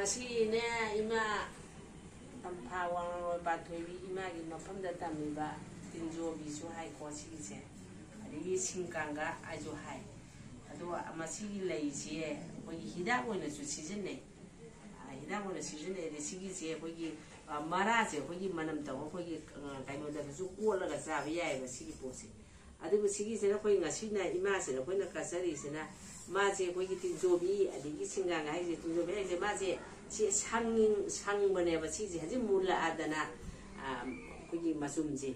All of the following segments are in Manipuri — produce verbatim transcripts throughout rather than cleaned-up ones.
ꯁꯤꯅꯦ ꯏꯃꯥ ꯇꯝꯐꯥ ꯋꯥꯡꯂꯣꯏ ꯄꯥꯟꯊꯣꯏꯕꯤ ꯏꯃꯥꯒꯤ ꯃꯐꯝꯗ ꯇꯝꯃꯤꯕ ꯇꯤꯟꯖꯣꯕꯤꯁꯨ ꯍꯥꯏꯀꯣ ꯁꯤꯒꯤꯁꯦ, ꯑꯗꯒꯤ ꯁꯤꯡꯀꯥꯡꯒ ꯍꯥꯏꯁꯨ ꯍꯥꯏ꯫ ꯑꯗꯨꯒ ꯃꯁꯤꯒꯤ ꯂꯩꯁꯦ ꯑꯩꯈꯣꯏꯒꯤ ꯍꯤꯗꯥꯛ ꯑꯣꯏꯅꯁꯨ ꯁꯤꯖꯤꯟꯅꯩ꯫ ꯑ, ꯍꯤꯗꯥꯛ ꯑꯣꯏꯅ ꯁꯤꯖꯤꯟꯅꯩ꯫ ꯑꯗꯩ ꯁꯤꯒꯤꯁꯦ ꯑꯩꯈꯣꯏꯒꯤ, ꯑ, ꯃꯔꯥꯁꯦ ꯑꯩꯈꯣꯏꯒꯤ ꯃꯅꯝ ꯇꯧꯕ ꯑꯩꯈꯣꯏꯒꯤ, ꯑ, ꯀꯩꯅꯣꯗꯁꯨ ꯀꯣꯠꯂꯒ ꯆꯥꯕ ꯌꯥꯏꯑꯕ ꯁꯤꯒꯤ ꯄꯣꯠꯁꯦ꯫ ꯑꯗꯨꯕꯨ ꯁꯤꯒꯤꯁꯤꯅ ꯑꯩꯈꯣꯏ ꯉꯁꯤꯅ ꯏꯃꯥꯁꯤꯅ ꯑꯩꯈꯣꯏꯅ ꯀꯠꯆꯔꯤꯁꯤꯅ ꯃꯥꯁꯦ ꯑꯩꯈꯣꯏꯒꯤ ꯇꯤꯟꯖꯣꯕꯤ ꯑꯗꯒꯤ ꯁꯤꯡꯒꯥꯡ ꯍꯥꯏꯁꯦ, ꯇꯤꯟꯖꯣꯕꯤ ꯍꯥꯏꯁꯦ ꯃꯥꯁꯦ ꯁꯤ ꯁꯪ-, ꯁꯪꯕꯅꯦꯕ꯫ ꯁꯤꯁꯦ ꯍꯧꯖꯤꯛ ꯃꯨꯜꯂꯛꯑꯗꯅ, ꯑ, ꯑꯩꯈꯣꯏꯒꯤ ꯃꯆꯨꯝꯁꯦ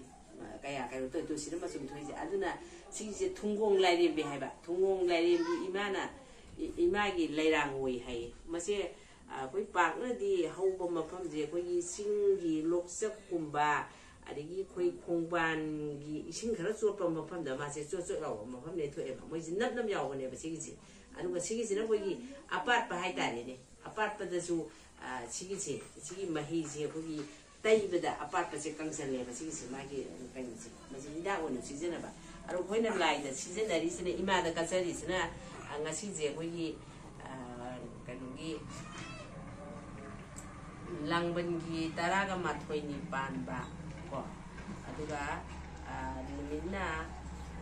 ꯀꯌꯥ ꯀꯩꯅꯣ ꯇꯧꯗꯣꯏ ꯁꯤꯗ ꯃꯆꯨꯝ ꯊꯣꯛꯏꯁꯦ꯫ ꯑꯗꯨꯅ ꯁꯤꯁꯦ ꯊꯨꯡꯒꯣꯡ ꯂꯥꯏꯔꯦꯝꯕꯤ ꯍꯥꯏꯕ, ꯊꯨꯡꯒꯣꯡ ꯂꯥꯏꯔꯦꯝꯕꯤ ꯏꯃꯥꯅ, ꯏ-, ꯏꯃꯥꯒꯤ ꯂꯩꯔꯥꯡ ꯑꯣꯏ ꯍꯥꯏꯌꯦ꯫ ꯃꯁꯦ, ꯑ, ꯑꯩꯈꯣꯏ ꯄꯥꯛꯅꯗꯤ ꯍꯧꯕ ꯃꯐꯝꯁꯦ ꯑꯩꯈꯣꯏꯒꯤ ꯆꯤꯡꯒꯤ ꯂꯣꯛꯆꯛꯀꯨꯝꯕ, ꯑꯗꯒꯤ ꯑꯩꯈꯣꯏ ꯈꯣꯡꯕꯥꯟꯒꯤ ꯏꯁꯤꯡ ꯈꯔ ꯆꯣꯠꯄ ꯃꯐꯝꯗ ꯃꯥꯁꯦ ꯆꯣꯠ ꯆꯣꯠ ꯂꯥꯎꯕ ꯃꯐꯝꯗ ꯊꯣꯛꯑꯦꯕ꯫ ꯃꯣꯏꯁꯦ ꯅꯞ ꯅꯞ ꯌꯥꯎꯕꯅꯦꯕ ꯁꯤꯒꯤꯁꯦ꯫ ꯑꯗꯨꯒ ꯁꯤꯒꯤꯁꯤꯅ ꯑꯩꯈꯣꯏꯒꯤ ꯑꯄꯥꯠꯄ ꯍꯥꯏꯇꯥꯔꯦꯅꯦ꯫ ꯑꯄꯥꯠꯄꯗꯁꯨ, ꯑ, ꯁꯤꯒꯤꯁꯦ, ꯁꯤꯒꯤ ꯃꯍꯤꯁꯦ ꯑꯩꯈꯣꯏꯒꯤ ꯇꯩꯕꯗ ꯑꯄꯥꯠꯄꯁꯦ ꯀꯪꯁꯜꯂꯦꯕ꯫ ꯁꯤꯒꯤꯁꯦ ꯃꯥꯒꯤ ꯀꯩꯅꯣꯁꯦ, ꯃꯁꯤ ꯍꯤꯗꯥꯛ ꯑꯣꯏꯅ ꯁꯤꯖꯤꯟꯅꯕ꯫ ꯑꯗꯣ ꯑꯩꯈꯣꯏꯅ ꯂꯥꯏꯗ ꯁꯤꯖꯤꯟꯅꯔꯤꯁꯤꯅ ꯏꯃꯥꯗ ꯀꯠꯆꯔꯤꯁꯤꯅ, ꯑ, ꯉꯁꯤꯁꯦ ꯑꯩꯈꯣꯏꯒꯤ, ꯑ, ꯀꯩꯅꯣꯒꯤ ꯂꯥꯡꯕꯟꯒꯤ ꯇꯔꯥꯒ ꯃꯥꯊꯣꯏꯅꯤ ꯄꯥꯟꯕ ꯀꯣ, ꯑꯗꯨꯒ, ꯑ, ꯅꯨꯃꯤꯠꯅ,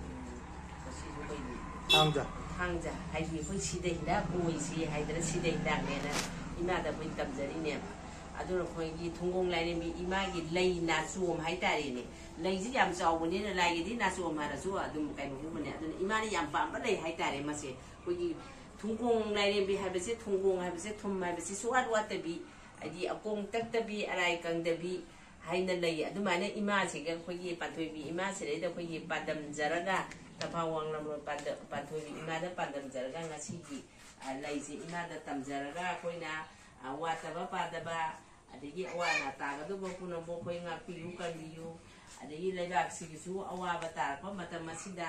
ꯎꯝ, ꯉꯁꯤꯁꯨ ꯀꯩ ꯅꯨꯃꯤꯠ? ꯊꯥꯡꯖ꯫ ꯊꯥꯡꯖ ꯍꯥꯏꯗꯤ ꯑꯩꯈꯣꯏ ꯁꯤꯗ ꯍꯤꯗꯥꯛ ꯑꯣꯏꯁꯤ ꯍꯥꯏꯗꯅ ꯁꯤꯗ ꯍꯤꯗꯥꯛꯅꯦꯅ ꯏꯃꯥꯗ ꯑꯩꯈꯣꯏ ꯇꯝꯖꯔꯤꯅꯦꯕ꯫ ꯑꯗꯨꯅ ꯑꯩꯈꯣꯏꯒꯤ ꯊꯨꯡꯒꯣꯡ ꯂꯥꯏꯔꯦꯝꯕꯤ ꯏꯃꯥꯒꯤ ꯂꯩ ꯅꯥꯆꯣꯝ ꯍꯥꯏꯇꯥꯔꯦꯅꯦ꯫ ꯂꯩꯁꯤ ꯌꯥꯝ ꯆꯥꯎꯕꯅꯤꯅ ꯂꯥꯏꯒꯤꯗꯤ ꯅꯥꯆꯣꯝ ꯍꯥꯏꯔꯁꯨ ꯑꯗꯨꯝ ꯀꯩꯅꯣꯒꯨꯝꯕꯅꯦ꯫ ꯑꯗꯨꯅ ꯏꯃꯥꯅ ꯌꯥꯝ ꯄꯥꯝꯕ ꯂꯩ ꯍꯥꯏꯇꯥꯔꯦ ꯃꯁꯦ꯫ ꯑꯩꯈꯣꯏꯒꯤ ꯊꯨꯡꯒꯣꯡ ꯂꯥꯏꯔꯦꯝꯕꯤ ꯍꯥꯏꯕꯁꯦ, ꯊꯨꯡꯒꯣꯡ ꯍꯥꯏꯕꯁꯦ, ꯊꯨꯝ ꯍꯥꯏꯕꯁꯦ ꯁꯨꯋꯥꯠ ꯋꯥꯠꯇꯕꯤ, ꯍꯥꯏꯗꯤ ꯑꯀꯣꯡ ꯇꯛꯇꯕꯤ, ꯑꯔꯥꯏ ꯀꯪꯗꯕꯤ ꯍꯥꯏꯅ ꯂꯩ꯫ ꯑꯗꯨꯃꯥꯏꯅ ꯏꯃꯥꯁꯤꯒ ꯑꯩꯈꯣꯏꯒꯤ ꯄꯥꯟꯊꯣꯏꯕꯤ ꯏꯃꯥꯁꯤꯗꯩꯗ ꯑꯩꯈꯣꯏꯒꯤ ꯄꯥꯟꯗꯝꯖꯔꯒ, ꯇꯝꯐꯥ ꯋꯥꯡꯂꯝꯂꯣꯏ ꯄꯥꯟꯗ-, ꯄꯥꯟꯊꯣꯏꯕꯤ ꯏꯃꯥꯗ ꯄꯥꯟꯗꯝꯖꯔꯒ ꯉꯁꯤꯒꯤ, ꯑ, ꯂꯩꯁꯦ ꯏꯃꯥꯗ ꯇꯝꯖꯔꯒ ꯑꯩꯈꯣꯏꯅ, ꯑ, ꯋꯥꯠꯇꯕ ꯄꯥꯗꯕ, ꯑꯗꯒꯤ ꯑꯋꯥ ꯑꯅꯥ ꯇꯥꯒꯗꯧꯕ ꯄꯨꯝꯅꯃꯛ ꯑꯩꯈꯣꯏ ꯉꯥꯛꯄꯤꯌꯨ, ꯀꯟꯕꯤꯌꯨ꯫ ꯑꯗꯒꯤ ꯂꯩꯕꯥꯛꯁꯤꯒꯤꯁꯨ ꯑꯋꯥꯕ ꯇꯥꯔꯛꯄ ꯃꯇꯝ ꯑꯁꯤꯗ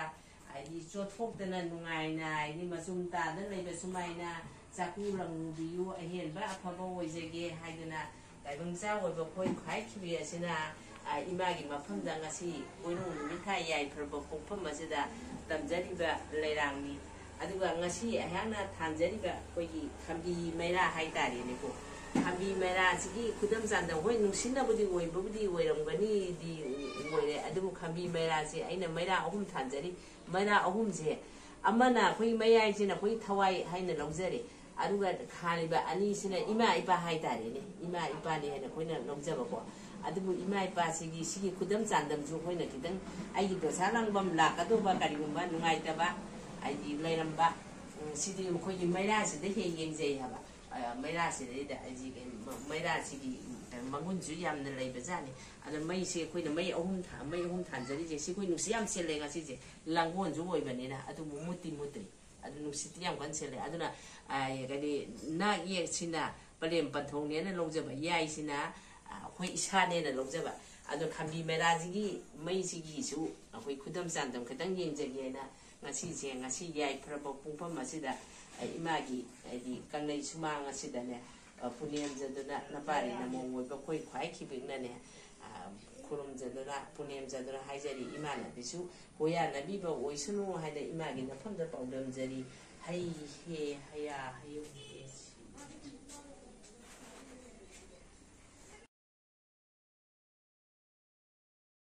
ꯍꯥꯏꯗꯤ ꯆꯣꯠꯊꯣꯛꯇꯅ ꯅꯨꯡꯉꯥꯏꯅ ꯍꯥꯏꯗꯤ ꯃꯆꯨꯝ ꯇꯥꯗꯅ ꯂꯩꯕ ꯁꯨꯃꯥꯏꯅ ꯆꯥꯛꯄꯤꯌꯨ ꯂꯪꯕꯤꯌꯨ, ꯑꯍꯦꯟꯕ ꯑꯐꯕ ꯑꯣꯏꯖꯒꯦ ꯍꯥꯏꯗꯅ ꯇꯥꯏꯕꯪ ꯆꯥ ꯑꯣꯏꯕ ꯑꯩꯈꯣꯏ ꯈ꯭ꯋꯥꯏꯈꯤꯕꯤ ꯑꯁꯤꯅ, ꯑ, ꯏꯃꯥꯒꯤ ꯃꯐꯝꯗ ꯉꯁꯤ ꯄꯣꯏꯅꯨ ꯅꯨꯃꯤꯠ ꯊꯥ ꯌꯥꯏꯐꯔꯕ ꯄꯣꯛꯐꯝ ꯑꯁꯤꯗ ꯇꯝꯖꯔꯤꯕ ꯂꯩꯔꯥꯡꯅꯤ꯫ ꯑꯗꯨꯒ ꯉꯁꯤ ꯑꯩꯍꯥꯛꯅ ꯊꯥꯟꯖꯔꯤꯕ ꯑꯩꯈꯣꯏꯒꯤ ꯈꯝꯕꯤ ꯃꯩꯔꯥ ꯍꯥꯏꯇꯥꯔꯦꯅꯦꯀꯣ꯫ ꯈꯝꯕꯤ ꯃꯩꯔꯥꯁꯤꯒꯤ ꯈꯨꯗꯝ ꯆꯥꯡꯗꯝ, ꯍꯣꯏ, ꯅꯨꯡꯁꯤꯅꯕꯨꯗꯤ ꯑꯣꯏꯕꯕꯨꯗꯤ ꯑꯣꯏꯔꯝꯒꯅꯤꯗꯤ ꯑꯣꯏꯔꯦ, ꯑꯗꯨꯕꯨ ꯈꯝꯕꯤ ꯃꯩꯔꯥꯁꯦ ꯑꯩꯅ ꯃꯩꯔꯥ ꯑꯍꯨꯝ ꯊꯥꯟꯖꯔꯤ꯫ ꯃꯩꯔꯥ ꯑꯍꯨꯝꯁꯦ, ꯑꯃꯅ ꯑꯩꯈꯣꯏ ꯃꯌꯥꯏꯁꯤꯅ ꯑꯩꯈꯣꯏ ꯊꯋꯥꯏ ꯍꯥꯏꯅ ꯂꯧꯖꯔꯦ, ꯑꯗꯨꯒ ꯈꯥꯜꯂꯤꯕ ꯑꯅꯤꯁꯤꯅ ꯏꯃꯥ ꯏꯄꯥ ꯍꯥꯏꯇꯥꯔꯦꯅꯦ, ꯏꯃꯥ ꯏꯄꯥꯅꯤ ꯍꯥꯏꯅ ꯑꯩꯈꯣꯏꯅ ꯂꯧꯖꯕꯀꯣ꯫ ꯑꯗꯨꯕꯨ ꯏꯃꯥ ꯏꯄꯥꯁꯤꯒꯤ, ꯁꯤꯒꯤ ꯈꯨꯗꯝ ꯆꯥꯡꯗꯝꯁꯨ ꯑꯩꯈꯣꯏꯅ ꯈꯤꯇꯪ, ꯑꯩꯒꯤ ꯗꯣꯁꯥ ꯂꯥꯡꯕꯝ ꯂꯥꯛꯀꯗꯧꯕ ꯀꯔꯤꯒꯨꯝꯕ ꯅꯨꯡꯉꯥꯏꯇꯕ ꯍꯥꯏꯗꯤ ꯂꯩꯔꯝꯕ, ꯎꯝ, ꯁꯤꯗꯤ ꯃꯈꯣꯏꯒꯤ ꯃꯩꯔꯥꯁꯤꯗ ꯍꯦꯛ ꯌꯦꯡꯖꯩ ꯍꯥꯏꯕ꯫ ꯑ, ꯃꯩꯔꯥꯁꯤꯗꯩꯗ ꯑꯩꯁꯤ ꯀꯩꯅꯣ, ꯃ-, ꯃꯩꯔꯥꯁꯤꯒꯤ ꯃꯒꯨꯟꯁꯨ ꯌꯥꯝꯅ ꯂꯩꯕꯖꯥꯠꯅꯤ꯫ ꯑꯗꯣ ꯃꯩꯁꯦ ꯑꯩꯈꯣꯏꯅ ꯃꯩ ꯑꯍꯨꯝ ꯊꯥ-, ꯃꯩ ꯑꯍꯨꯝ ꯊꯥꯟꯖꯔꯤꯁꯦ, ꯁꯤ ꯑꯩꯈꯣꯏ ꯅꯨꯡꯁꯤꯠ ꯌꯥꯝ ꯁꯤꯠꯂꯦ ꯉꯁꯤꯁꯦ, ꯂꯥꯡꯒꯣꯜꯁꯨ ꯑꯣꯏꯕꯅꯤꯅ꯫ ꯑꯗꯨꯕꯨ ꯃꯨꯠꯇꯤ ꯃꯨꯠꯇ꯭ꯔꯤ꯫ ꯑꯗꯨ ꯅꯨꯡꯁꯤꯠꯇꯤ ꯌꯥꯝ ꯀꯟꯅ ꯁꯤꯠꯂꯦ꯫ ꯑꯗꯨꯅ, ꯑ, ꯀꯔꯤ, ꯅꯥꯛ ꯌꯦꯠꯁꯤꯅ ꯄꯂꯦꯝ ꯄꯟꯊꯧꯅꯦꯅ ꯂꯧꯖꯕ, ꯌꯥꯏꯁꯤꯅ, ꯑ, ꯑꯩꯈꯣꯏ ꯏꯁꯥꯅꯦꯅ ꯂꯧꯖꯕ꯫ ꯑꯗꯣ ꯈꯝꯕꯤ ꯃꯩꯔꯥꯁꯤꯒꯤ ꯃꯩꯁꯤꯒꯤꯁꯨ ꯑꯩꯈꯣꯏ ꯈꯨꯗꯝ ꯆꯥꯡꯗꯝ ꯈꯤꯇꯪ ꯌꯦꯡꯖꯒꯦꯅ ꯉꯁꯤꯁꯦ, ꯉꯁꯤ ꯌꯥꯏꯐꯔꯕ ꯄꯨꯡꯐꯝ ꯑꯁꯤꯗ, ꯑ, ꯏꯃꯥꯒꯤ ꯍꯥꯏꯗꯤ ꯀꯪꯂꯩ ꯁꯨꯃꯥꯡ ꯑꯁꯤꯗꯅꯦ, ꯑ, ꯄꯨꯅꯦꯝꯖꯗꯨꯅ, ꯅꯄꯥꯔꯤ ꯅꯃꯧ ꯑꯣꯏꯕ ꯑꯩꯈꯣꯏ ꯈ꯭ꯋꯥꯏ ꯈꯤꯕꯤꯛꯅꯅꯦ, ꯑ, ꯈꯨꯔꯨꯝꯖꯗꯨꯅ, ꯄꯨꯅꯦꯝꯖꯗꯨꯅ ꯍꯥꯏꯖꯔꯤ, ꯏꯃꯥꯅ ꯑꯗꯨꯁꯨ ꯍꯣꯌꯥꯅꯕꯤꯕ ꯑꯣꯏꯁꯅꯨ ꯍꯥꯏꯅ ꯏꯃꯥꯒꯤ ꯅꯐꯝꯗ ꯄꯥꯎꯗꯝꯖꯔꯤ꯫ ꯍꯩ ꯍꯦ ꯍꯌꯥ ꯍꯌꯨꯝ ꯍꯦ꯫